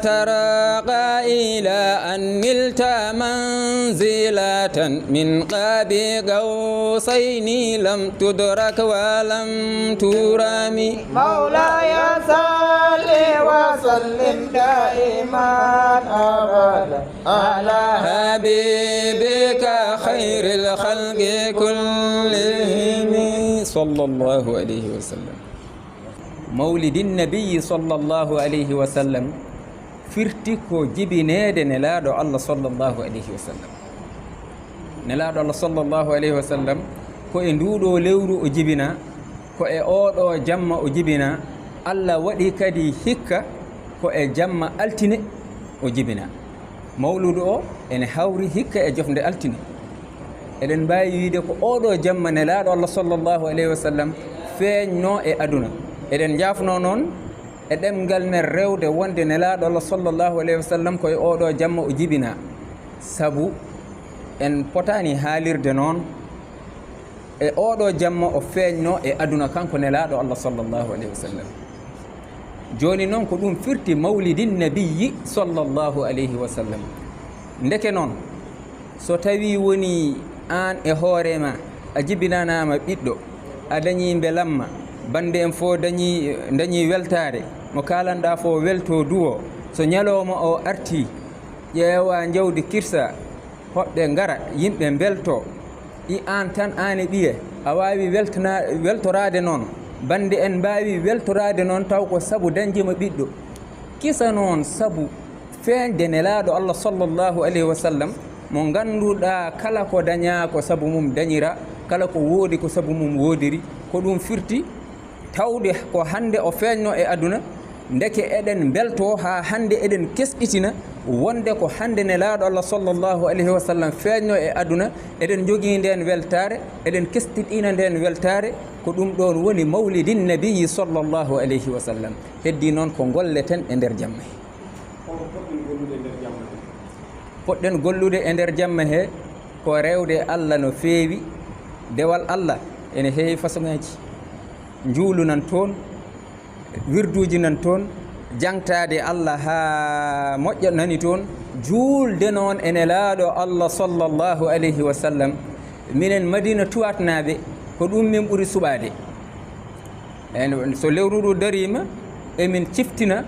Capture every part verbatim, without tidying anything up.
ترقى إلى أن نلت منزلة من قاب قوسين لم تدرك ولم ترم. مولاي صل وسلم دائما أبدا على حبيبك خير الخلق كلهم صلى الله عليه وسلم. Mawlidin Nabiyyi sallallahu alayhi wa sallam firti ko jibineede Nelaaɗo Allah sallallahu alayhi wa sallam. Nelaaɗo Allah sallallahu alayhi wa sallam ko e nduuɗo lewru o jibina, ko e ooɗo jamma o jibina, Allah waɗi kadi hikka ko e jamma altine o jibina. Mawludu o ene hawri hikka e jofnde altine. Eɗen mbaawi wiyde ko ooɗo jamma Nelaaɗo Allah sallallahu alayhi wa sallam feeñno e aduna. Eɗen njaafno noon e ɗemngal men rewde wonde Nelaaɗo Allah sallallahu alayhi wa sallam ko e ooɗo jamma o jibina. Sabu en potaani haalirde noon e ooɗo jamma o feeñno e aduna kanko Nelaaɗo Allah sallallahu alayhi wa sallam. Jooni noon ko ɗum firti Mawlidin Nabiyyi sallallahu alayhi wa sallam. Ndeke noon, so tawii woni aan e hoore ma a jibinanaama ɓiɗɗo, a dañii mbelamma, bannde en fof dañii, dañii weltaare, mo kaalanɗaa fof weltoo duwoo, so ñalooma o artii, ƴeewaa njawdi kirsaa, hoɓɓe ngara, yimɓe mbeltoo, i aan tan aan e ɓiye, a waawi weltana-, weltoraade noon, bannde en mbaawi weltoraade noon taw ko sabu dañde ma ɓiɗɗo. Kisa noon sabu feeñde Nelaaɗo Allah sallallahu alayhi wa sallam, mo ngannduɗaa kala ko dañaa ko sabu mum dañiraa, kala ko woodi ko sabu mum woodiri, ko ɗum firti tawde ko hannde o feeñno e aduna, ndeke eɗen mbeltoo haa hannde eɗen kesɗitina wonde ko hannde Nelaaɗo Allah sallallahu alayhi wa sallam feeñno e aduna, eɗen njogii ndeen weltaare, eɗen kesɗiɗina ndeen weltaare, ko ɗum ɗoon woni Mawlidin Nabiyyi sallallahu alayhi wa sallam. Heddii noon ko ngolleten e nder jamma he. Holko poɗɗen gollude e nder jamma he? Poɗɗen gollude e nder jamma he ko rewde Allah no feewi. Dewal Allah ene heewi fasoŋaaji. Njuulu nan toon, wirduuji nan toon, jaŋtaade Allah haa moƴƴa nani toon, juulde noon e Nelaaɗo Allah sallallahu alayhi wa sallam. Minen Madina Tuwaatnaaɓe, ko ɗum min ɓuri suɓaade. Eey, so lewru ndu dariima, emin ciftina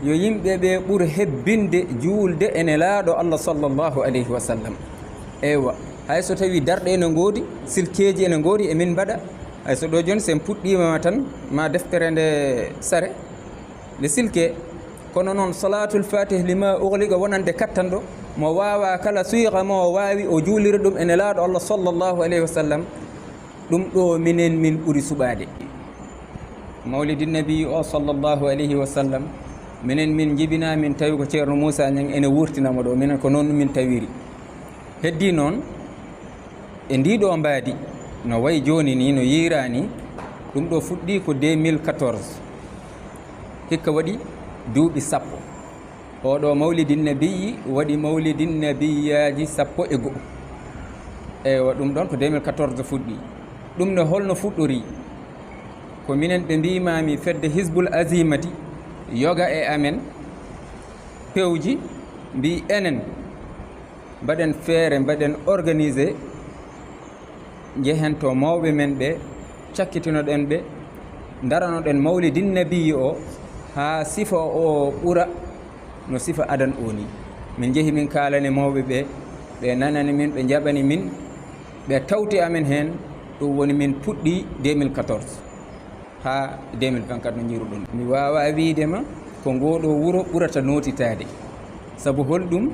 yo yimɓe ɓe ɓur hebbinde juulde e Nelaaɗo Allah sallallahu alayhi wa sallam. Eywa, hay so tawii darɗe ene ngoodi, silkeeji ene ngoodi, emin mbaɗa. Hay so ɗo jooni, so en puɗɗiima tan, ma deftere nde sare, nde silke. Kono noon, Salaatul Faatih lima ughliqa wonande kattanɗo, mo waawaa kala suyqa mo o waawi, o juulira ɗum e Nelaaɗo Allah sallallahu alayhi wa sallam. Ɗum ɗo minen min ɓuri suɓaade. Mawlidin Nabi o sallallahu alayhi wa sallam, minen min njibinaa, min tawi ko Ceerno Muusaa Ñaŋ ene wuurtina mo ɗo, minen ko noon min tawiri. Heddii noon, e ndii ɗo mbaadi, no wayi jooni ni, no yiiraa ni, ɗum ɗo fuɗɗii ko deux mille quatorze. Hikka waɗi duuɓi sappo. Oɗo Mawlidin Nabiyyi waɗi Mawlidin Nabiyyaaji sappo e go'o. Eywa, ɗum ɗon ko deux mille quatorze fuɗɗi. Ɗum ne holno fuɗɗori? Ko minen ɓe mbiimaami fedde Hizbul Azimati yoga e amen, pewji, mbii enen, mbaɗen feere, mbaɗen organisé, njehen to mawɓe men ɓe, cakkitinoɗen ɓe, ndaranoɗen Mawlidin Nabiyi o, haa sifa o ɓura no sifa adan o ni. Min njehi, min kaalani mawɓe ɓe, ɓe nanani min, ɓe njaɓani min, ɓe tawti amen heen. Ɗum woni min puɗɗi deux mille quatorze haa deux mille vingt-quatre no njiiruɗon. Mi waawaa wiyde ma ko ngoo ɗoo wuro ɓurata nootitaade. Sabu holɗum?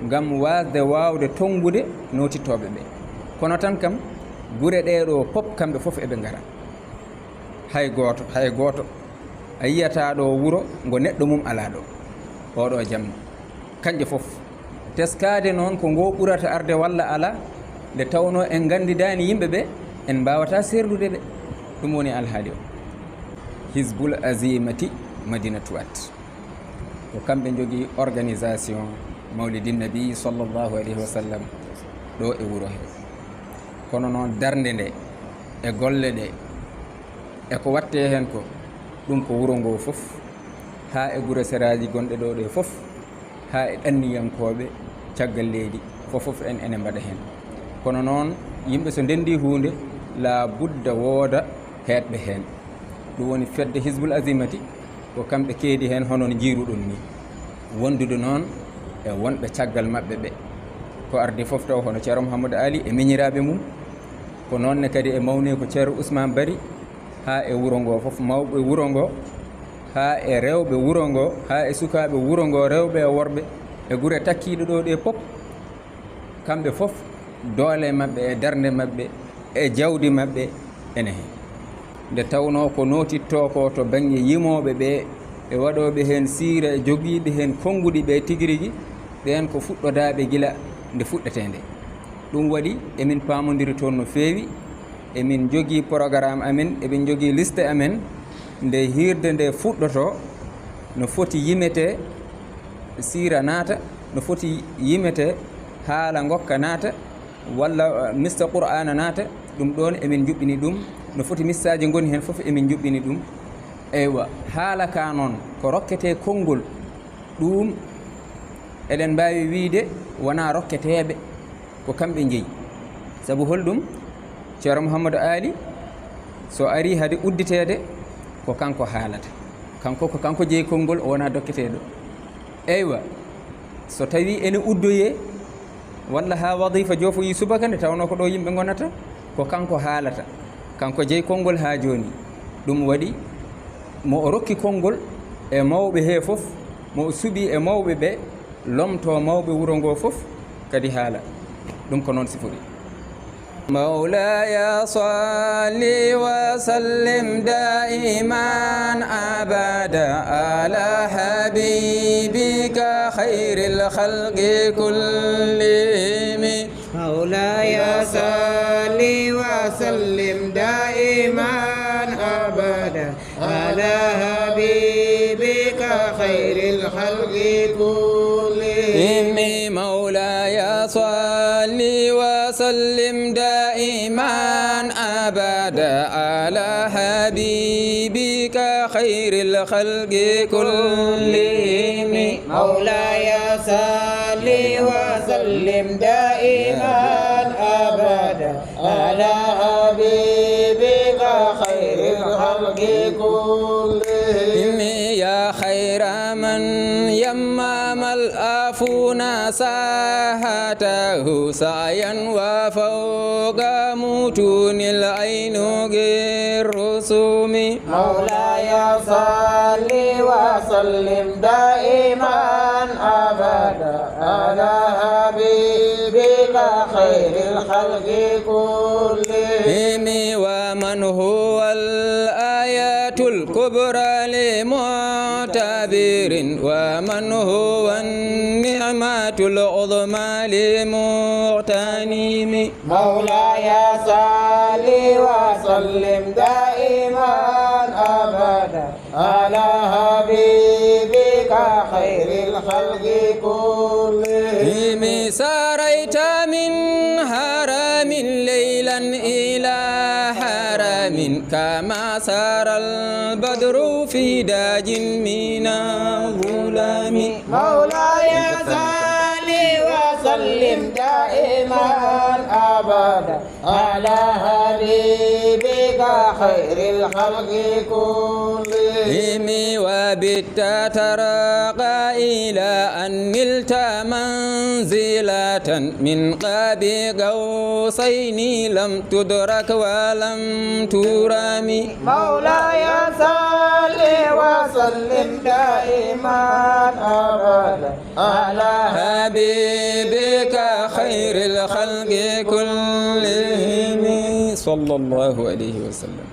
Ngam waasde waawde tonngude nootitooɓe ɓe. Kono tan kam, gure ɗee ɗoo pop, kamɓe fof eɓe ngara. Hay gooto, hay gooto. A yiyataa ɗoo wuro ngo neɗɗo mum alaa ɗoo. Oo ɗoo jamma. Kañƴe fof. Teskaade noon ko ngo ɓurata arde walla alaa, nde tawnoo en nganndidaani yimɓe ɓe, en mbaawataa seerdude ɓe. Ɗum woni alhaali o. Hizbul Azimati Madinatu Watt. Ko kamɓe njogii organisation Mawlidin Nabi sallallahu alayhi wa sallam ɗo e wuro he. Kono noon darnde nde e golle ɗe e ko waɗtee heen ko, ɗum ko wuro ngo fof. haa e gure seraaji gonɗe ɗo ɗe fof, haa e ɗanniyankooɓe caggal leydi, fof fof en ene mbaɗa heen. Kono noon, yimɓe so ndenndi huunde, laa budda wooda heedɓe heen. Ɗum woni fedde Hizbul Azimati, ko kamɓe keedi heen, hono no njiiruɗon ni, wondude noon e wonɓe caggal maɓɓe ɓe. Ko ardi fof taw hono Ceerno Mouhamadou Ali e miñiraaɓe mum, ko noon ne kadi e mawni ko Ceerno Ousmane Bari, haa e wuro ngo fof, mawɓe wuro ngo, haa e rewɓe wuro ngo, haa e sukaaɓe wuro ngo, rewɓe e worɓe, e gure takkiiɗe ɗo ɗe pop, kamɓe fof, doole maɓɓe e darnde maɓɓe e jawdi maɓɓe ene heen. Nde tawnoo ko nootittoo ko to bannge yimooɓe ɓe, e waɗooɓe heen siira, e jogiiɓe heen konnguɗi ɓe tigi rigi, ɓeen ko fuɗɗodaaɓe gila nde fuɗɗetee nde. Ɗum waɗi emin paamondiri toon no feewi, emin njogii programme amen, emin njogii liste amen, nde hiirde nde fuɗɗotoo, no foti yimetee siira naata, no foti yimetee haala ngokka naata, walla, eh, mista Qur'aana naata, ɗum ɗoon emin njuɓɓini ɗum, no foti mistaaji ngoni heen fof emin njuɓɓini ɗum. Eywa, haala ka noon ko rokketee konngol, ɗum eɗen mbaawi wiyde wonaa rokketeeɓe, ko kamɓe njeyi. Sabu holɗum? Ceerno Mouhamadou Ali, so arii hade udditeede, ko kanko haalata. Kanko, ko kanko jeyi konngol, o wonaa dokketeeɗo. Eywa, so tawii ene uddoyee, walla haa wadifa joofoyii subaka, nde tawnoo ko ɗo yimɓe ngonata, ko kanko haalata. Kanko jeyi konngol haa jooni. Ɗum waɗi, mo o rokki konngol e mawɓe hee fof, mo o suɓii e mawɓe ɓe, lomtoo mawɓe wuro ngoo fof, kadi haala. Ɗum ko noon sifori. مولاي صل وسلم دائما أبدا على حبيبك خير الخلق كلهم. مولاي صل وسلم دائما أبدا على حبيبك خير الخلق كلهم. مولاي صل وسلم دائما أبدا على حبيبك خير الخلق كلهم. مولاي صل وسلم دائما أبدا على حبيبك خير الخلق كلهم. يا خير من يمم العفون ساحته سعيا وفوق متون العين غير رسوم. مولاي صل وسلم دائما أبدا على حبيبك خير الخلق كلهم. ومن هو الآية الكبرى لمعتبر، ومن هو النعمة العظمى لمغتنم. مولاي صل وسلم دائما أبدا على حبيبك خير الخلق كلهم. سريت من هرم ليلا إلى هرم، كما سار البدر في داج من الظلام. مولاي صل وسلم دائما أبدا على حبيبك خير الخلق كلهم. وبت ترقى إلى أن نلت منزلة من قاب قوسين لم تدرك ولم ترم. مولاي صل وسلم دائما أبدا على حبيبك خير الخلق كلهم. صلى الله عليه وسلم.